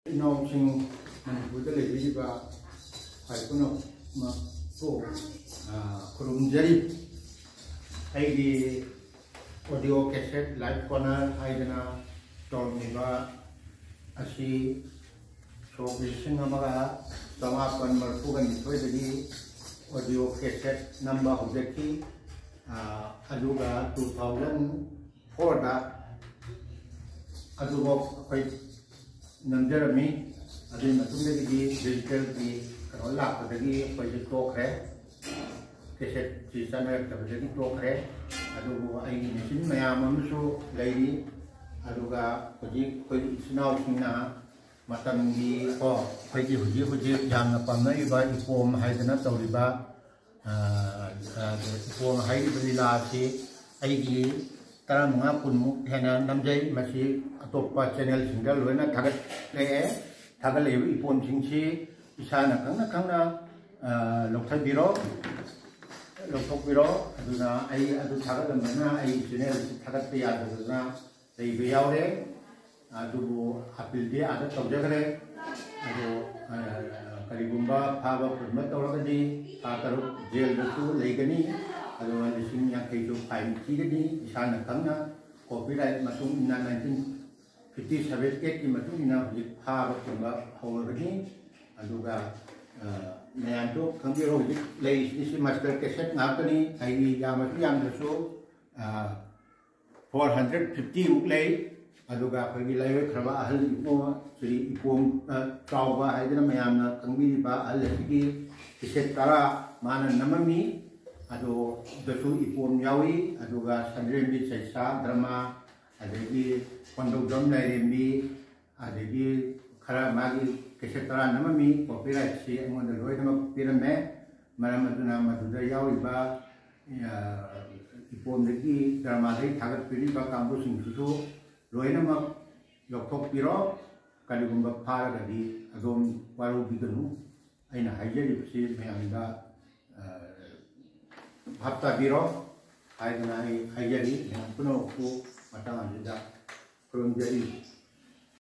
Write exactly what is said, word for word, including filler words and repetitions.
ꯏꯅꯥꯎꯁꯤꯡ, ꯃꯅꯤꯄꯨꯔꯗ ꯂꯩꯕꯤꯔꯤꯕ ꯈ꯭ꯋꯥꯏ ꯄꯨꯝꯅꯃꯛꯄꯨ, ꯑ, ꯈꯨꯔꯨꯝꯖꯔꯤ꯫ ꯑꯩꯒꯤ audio cassette Live Corner ꯍꯥꯏꯗꯅ ꯇꯧꯔꯝꯃꯤꯕ ꯑꯁꯤ ꯁꯣꯛ ꯂꯤꯁꯤꯡ ꯑꯃꯒ ꯆꯃꯥꯄꯟ ꯃꯔꯤꯐꯨꯒ ꯅꯤꯊꯣꯏꯗꯒꯤ audio cassette ꯅꯝꯕ ꯍꯧꯖꯈꯤ꯫ ꯑ, ꯑꯗꯨꯒ two thousand fourꯗ ꯑꯗꯨꯐꯥꯎ ꯑꯩꯈꯣꯏ ꯅꯝꯖꯔꯝꯃꯤ꯫ ꯑꯗꯨꯒꯤ ꯃꯇꯨꯡꯗꯒꯤꯗꯤ digitalꯒꯤ ꯀꯩꯅꯣ ꯂꯥꯛꯄꯗꯒꯤ ꯑꯩꯈꯣꯏꯁꯦ ꯇꯣꯛꯈ꯭ꯔꯦ꯫ Cassetteꯁꯤ ꯆꯠꯅꯔꯛꯇꯕꯗꯒꯤ ꯇꯣꯛꯈ꯭ꯔꯦ꯫ ꯑꯗꯨꯕꯨ ꯑꯩꯒꯤ machine ꯃꯌꯥꯝ ꯑꯃꯁꯨ ꯂꯩꯔꯤ꯫ ꯑꯗꯨꯒ ꯍꯧꯖꯤꯛ ꯑꯩꯈꯣꯏꯒꯤ ꯏꯆꯤꯟ ꯏꯅꯥꯎꯁꯤꯡꯅ ꯃꯇꯝꯒꯤ, ꯀꯣ, ꯑꯩꯈꯣꯏꯒꯤ ꯍꯧꯖꯤꯛ ꯍꯧꯖꯤꯛ ꯌꯥꯝꯅ ꯄꯥꯝꯅꯔꯤꯕ ꯏꯄꯣꯝ ꯍꯥꯏꯗꯅ ꯇꯧꯔꯤꯕ, ꯑ, ꯑ, ꯏꯄꯣꯝ ꯍꯥꯏꯔꯤꯕ ꯂꯤꯂꯥ ꯑꯁꯤ ꯑꯩꯒꯤ ꯇꯔꯥꯃꯉꯥ ꯀꯨꯟꯃꯨꯛ ꯍꯦꯟꯅ ꯅꯝꯖꯩ꯫ ꯃꯁꯤ ꯑꯇꯣꯞꯄ channelꯁꯤꯡꯗ ꯂꯣꯏꯅ ꯊꯥꯒꯠꯂꯛꯑꯦ꯫ ꯊꯥꯒꯠꯂꯛꯏꯕ ꯏꯄꯣꯝꯁꯤꯡꯁꯤ ꯏꯁꯥꯅ ꯈꯪꯅ ꯈꯪꯅ, ꯑ, ꯂꯧꯊꯕꯤꯔꯣ, ꯂꯧꯊꯣꯛꯄꯤꯔꯣ꯫ ꯑꯗꯨꯅ ꯑꯩ ꯑꯗꯨ ꯊꯥꯒꯠꯂꯝꯕꯅ ꯑꯩ channelꯁꯤ ꯊꯥꯒꯠꯄ ꯌꯥꯗꯗꯅ ꯂꯩꯕ ꯌꯥꯎꯔꯦ꯫ ꯑꯗꯨꯕꯨ appealꯗꯤ ꯑꯥꯗ ꯇꯧꯖꯈ꯭ꯔꯦ꯫ ꯑꯗꯣ, ꯑ, ꯀꯔꯤꯒꯨꯝꯕ ꯐꯥꯕ ꯄꯨꯟꯕ ꯇꯧꯔꯒꯗꯤ ꯊꯥ ꯇꯔꯨꯛ jailꯗꯁꯨ ꯂꯩꯒꯅꯤ꯫ ꯑꯗꯨꯒ ꯂꯤꯁꯤꯡ ꯌꯥꯡꯈꯩꯁꯨ fine ꯊꯤꯒꯅꯤ꯫ ꯏꯁꯥꯅ ꯈꯪꯅ copyright ꯃꯇꯨꯡ ꯏꯟꯅ nineteen fifty seven Actꯀꯤ ꯃꯇꯨꯡ ꯏꯟꯅ ꯍꯧꯖꯤꯛ ꯐꯥꯕ ꯄꯨꯟꯕ ꯍꯧꯔꯒꯅꯤ꯫ ꯑꯗꯨꯒ, ꯑ, ꯃꯌꯥꯝꯁꯨ ꯈꯪꯕꯤꯔꯣ, ꯍꯧꯖꯤꯛ ꯂꯩꯔꯤꯁꯤꯡꯁꯤ master cassette ꯉꯥꯛꯇꯅꯤ꯫ ꯑꯩꯒꯤ ꯌꯥꯝꯃꯁꯨ ꯌꯥꯝꯗ꯭ꯔꯁꯨ, ꯑ, four hundred fiftyꯃꯨꯛ ꯂꯩ꯫ ꯑꯗꯨꯒ ꯑꯩꯈꯣꯏꯒꯤ ꯂꯥꯏꯑꯣꯏꯈ꯭ꯔꯕ ꯑꯍꯜ ꯏꯕꯨꯡꯉꯣ ꯁ꯭ꯔꯤ ꯏꯄꯣꯝ, ꯑ, ꯆꯥꯎꯕ ꯍꯥꯏꯗꯅ ꯃꯌꯥꯝꯅ ꯈꯪꯕꯤꯔꯤꯕ ꯑꯍꯜ ꯑꯁꯤꯒꯤ cassette ꯇꯔꯥ ꯃꯥꯅ ꯅꯝꯃꯝꯃꯤ꯫ ꯑꯗꯣ ꯗꯁꯨ ꯏꯄꯣꯝ ꯌꯥꯎꯏ꯫ ꯑꯗꯨꯒ ꯁꯟꯗ꯭ꯔꯦꯝꯕꯤ ꯆꯩꯁꯥ drama, ꯑꯗꯒꯤ ꯀꯣꯟꯗꯧꯖꯝ ꯂꯥꯏꯔꯦꯝꯕꯤ, ꯑꯗꯒꯤ ꯈꯔ ꯃꯥꯒꯤ cassette ꯇꯔꯥ ꯅꯝꯃꯝꯃꯤ꯫ Copyrightꯁꯤ ꯑꯩꯉꯣꯟꯗ ꯂꯣꯏꯅꯃꯛ ꯄꯤꯔꯝꯃꯦ꯫ ꯃꯔꯝ ꯑꯗꯨꯅ ꯃꯗꯨꯗ ꯌꯥꯎꯔꯤꯕ, ꯑ, ꯏꯄꯣꯝꯗꯒꯤ dramaꯗꯒꯤ ꯊꯥꯒꯠꯄꯤꯔꯤꯕ ꯀꯥꯡꯕꯨꯁꯤꯡꯁꯤꯁꯨ ꯂꯣꯏꯅꯃꯛ ꯂꯧꯊꯣꯛꯄꯤꯔꯣ꯫ ꯀꯔꯤꯒꯨꯝꯕ ꯐꯥꯔꯒꯗꯤ ꯑꯗꯣꯝ ꯋꯥꯔꯧꯕꯤꯒꯅꯨ꯫ ꯑꯩꯅ ꯍꯥꯏꯖꯔꯤꯕꯁꯤ ꯃꯌꯥꯝꯗ, ꯑ, ꯚꯥꯞ ꯇꯥꯕꯤꯔꯣ ꯍꯥꯏꯗꯅ ꯑꯩ ꯍꯥꯏꯖꯔꯤ꯫ ꯃꯌꯥꯝ ꯄꯨꯝꯅꯃꯛꯄꯨ ꯃꯇꯥꯡ ꯑꯁꯤꯗ ꯈꯨꯔꯨꯝꯖꯔꯤ꯫